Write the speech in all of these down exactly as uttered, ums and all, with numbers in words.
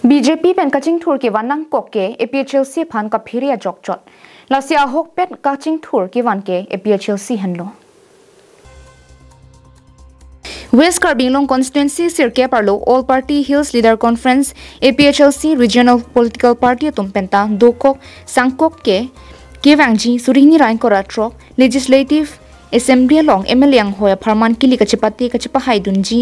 B J P pen kachingthur kevan nangkok ke A P H L C aphan kaphere ajok chot. Lasi ahokpet kachingthur kevan ke A P H L C henlo. West Karbi Anglong Constituency sirkep arlo All Party Hills Leader Conference, A P H L C Regional Political Party atum penta dokok sangkok ke kevangji suri hini ra ingkoi ra throk Legislative Assembly along M L A anghoi apharman kili kachepate kachepahaidunji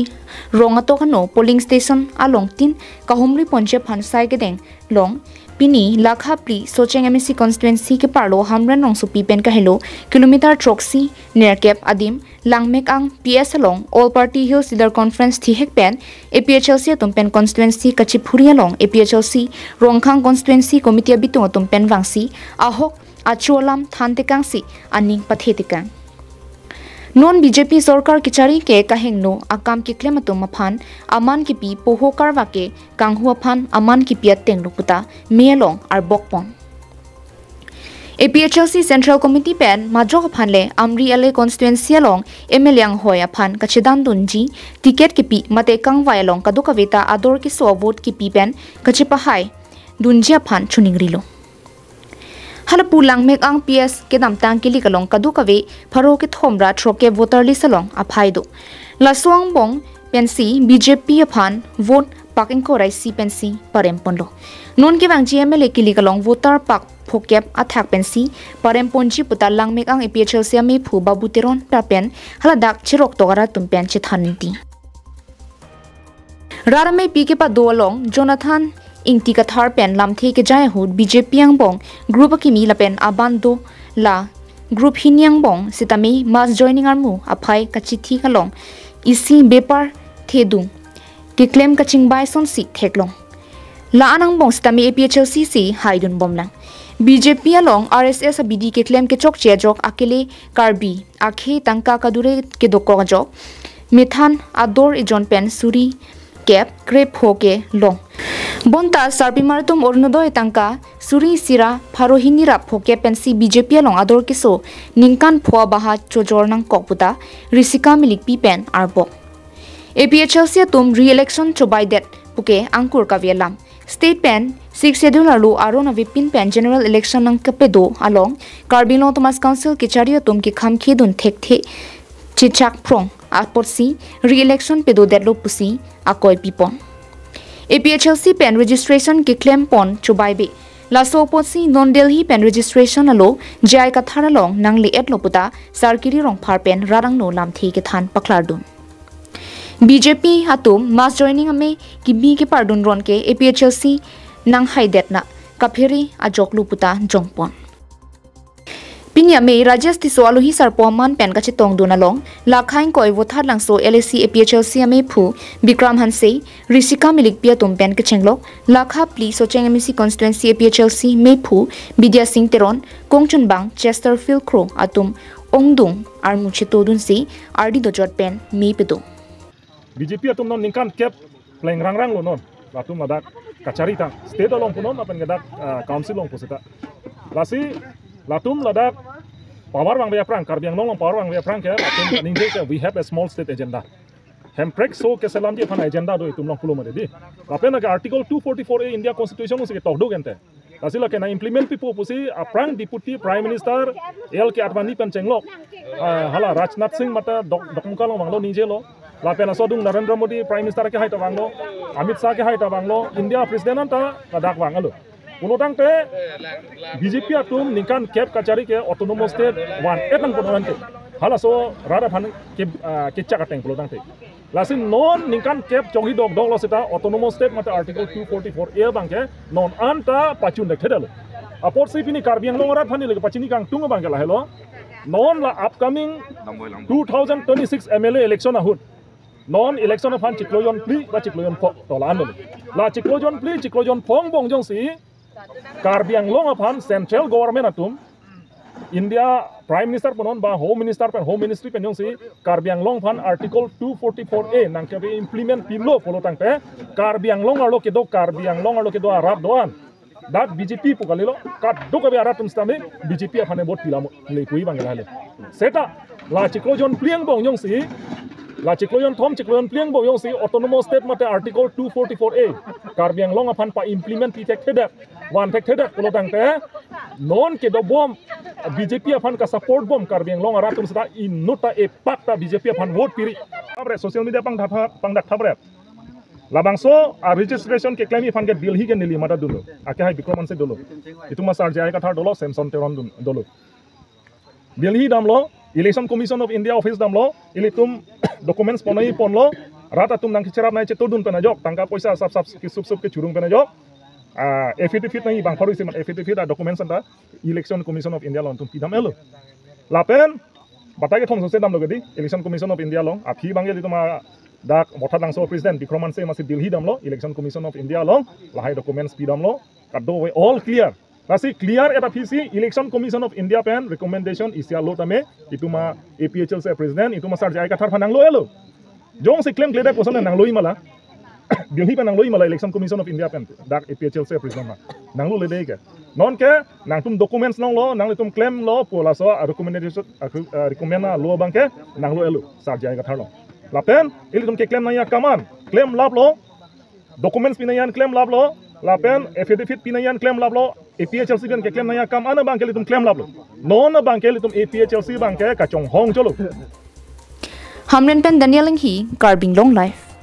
rong atok ano polling station along tin kahumri ponji aphan sai kedeng long pini lakha phli Socheng M A C constituency keparlo Hamren Rongsopi pen kahelo kilometer throksi nerkep adim Langmekang P S along All Party Hills Leader Conference thihek pen A P H L C atum pen constituency kachiphure along A P H L C Rongkhang constituency committee abitung atum pen vangsi ahok achu alam than tekangsi aning pathe tekang. Non B J P sorkar kechari ke kahingno akam keklem atum aphan aman kipi poho karva ke kanghu aphan aman kipi atenglo puta me along arbokpon. A P H L C Central Committee pen majok aphan le Amri Ale constituency along M L A anghoi aphan kachedandunji ticket kipi mate kangvai along kadokave ta ador keso vote kipi pen kachepahaidunji aphan chuningrilo. Halapu Langmekang P S kedamtang kili kalong kadokave pharo kethom ra throkkep voter list along aphai do. Laso angbong pensi B J P aphan vote pak ingkoi ra isi pensi paremponlo. Non kevangji M L A kili kalong voter pak phokep athak pensi paremponji puta Langmekang A P H L C amephu Babu Teron ta pen haladak cheroktok arat atum pen chethan ninti. Rat amepi kepado along Jonathan Ingti Kathar pen lamthe kejai ahut B J P angbong group akimi lapen aban do la group hini angbong sitame mass joining armu aphai kachithik along isi bepar thedung keklem kachingbai sonsi theklong. La-an angbong sitame A P H L C si haidunbomlang. B J P along R S S abidi keklem kechokche ajok akele Karbi akhei tangka kadure kedokok ajok methan ador ejon pen suri kep krepho ke long. Bonta sarpimar atum Orunodoi tangka suri isi ra pharo hini ra phokep pensi B J P along ador keso ningkan pho abaha chojor nangkok puta Risika Milikpi pen arbok. A P H L C atum re-election chobaidet puke angkur kave alam. State pen Sixth Schedule arlo aron avepin pen general election nangkepedo along Karbi Anglong Autonomous Council kechari atum kekham khedun thekthe chechak phrong apotsi re-election pedodetlo pusi akoi pipon. A P H L C pen registration keklempon chobaibe. Laso apotsi non Delhi pen registration alo J I Kathar along nangle-etlo puta Sarkiri Rongphar pen rat angno lamthe kethan paklardun. B J P atum mass joining ame kibi kepardun ron ke A P H L C nanghaidetna kaphere ajoklo puta jongpon. Pini ame Rajesh Tisso alohi sarpo aman pen kachetongdun along lakha ingkoi Vothatlangso L A C A P H L C amephu Bikram Hanse, Risika Milikpi atum pen kechenglok lakha phli Socheng M A C constituency A P H L C mephu Bidya Sing Teron, kongchunbang Chesterfield Kro atum ongdung armu chetodunsi ardi dojot pen me pedo. B J P atum non ningkan kep pleng rangrang lo non. Latum ladak kachari tang. State along punon lapen ladak, ah, council along pusita. Lasi latum ladak power vangve aphrang, Karbi Anglong along power vangve aphrang ke, latum ningje ke we have a small state agenda. Hemprek so keselamji aphan agenda do itum along pulo made di. Lapen ke Article two forty-four A India Constitution si ketok do gente. Lasi lake nang implement pipo pusi aphrang Deputy Prime Minister L K Advani pen chenglok. Ah, hala Rajnath Singh mate dok, dokmoka along vanglo ningje lo. Lapen laso adung Narendra Modi Prime Minister akehai ta vanglo, Amit Shah akehai ta vanglo, India President anta ladak vanglo. Pulo tangte B J P atum ningkan kep kachari ke autonomous state van-et nangpo nangte. Halaso rat aphan ke, ah, kechak ateng pulo tangte. Lasi non ningkan kep chonghi dokdoklo seta autonomous state mate Article two forty-four A abang ke non anta pachun dekthedetlo. Apotsi pini Karbi Anglong arat aphan neli pachini kangtung abang ke lahelo. Non la upcoming two thousand twenty-six M L A election ahut non election aphan chiklo jonphli ba chiklo jonpho to la-an lo. La chiklo jonphli chiklo jonpho angbong jongsi Karbi Anglong aphan central government atum India Prime Minister punon ba Home Minister pen Home Ministry pen jongsi Karbi Anglong aphan Article two forty-four A nangkeve implement pilo pulo tangte Karbi Anglong arlo kedo, Karbi Anglong arlo kedo arat do-an dak B J P pu kalilo, kadokave arat atum sitame B J P aphan vote pilamo le pu abang lahelo. Seta la chiklo jonphli angbong jongsi La chiklo jonthom, chiklo jonphli angbong jongsi Autonomous State mate Article two forty-four A Karbi Anglong aphan pa-implement pi thekthedet, van thekthedet pulo tangte, non kedobom B J P aphan ka-support bom Karbi Anglong arat atum seta inut ta epak ta B J P aphan vote piri. Thapre, social media pangdak tha-, pangdak thapre. Labangso a-registration keklem aphan ke Delhi ke neli mata dolo. Ake hai Bikram Hanse dolo. Itum a Sir J I Kathar dolo, Samson Teron dun-, dolo. Delhi damlo, Election Commission of India office damlo, ilitum documents ponai ponlo, rat atum nangkecherap nai chetodun pen ajok, tangka poisa sap sap kesup sup kechurung pen ajok, ah, affidavit nai bang pharu isi man affidavit a-documents anta Election Commission of India along itum pidam-etlo. Lapen, batai kethom sose damlo kedi, Election Commission of India along, aphi abangke ilitum a dak Voithalangso president, Bikram Hanse masi Delhi damlo, Election Commission of India along, lahai documents pidamlo, kadokave all clear. Lasi clear-et aphisi Election Commission of India pen recommendation isialo tame, itum a A P H L C president, itum a Sir J I Kathar aphan nanglo-etlo. Jongsi klemkledet koson nanglo-i mala. Delhi pen nanglo-i mala Election Commission of India pen, dak A P H L C president ma. Nanglo-ledet ke. Non ke, nangtum documents longlo, nanglitum klemlo, pu laso a-recommendation, a-, a-, recommend alo abangke, nanglo-etlo, Sir J I Kathar along. Lapen, ilitum keklem nangji akam an, klemlaplo, documents pi nangji an klemlaplo, lapen affidavit pi nangji an klemlaplo, A P H L C pen keklem nangji akam an abangke ilitum klemlaplo. Non abangke ilitum A P H L C abangke kachonghong cholo. Hamren pen Daniel Enghi, Karbi Anglong Live.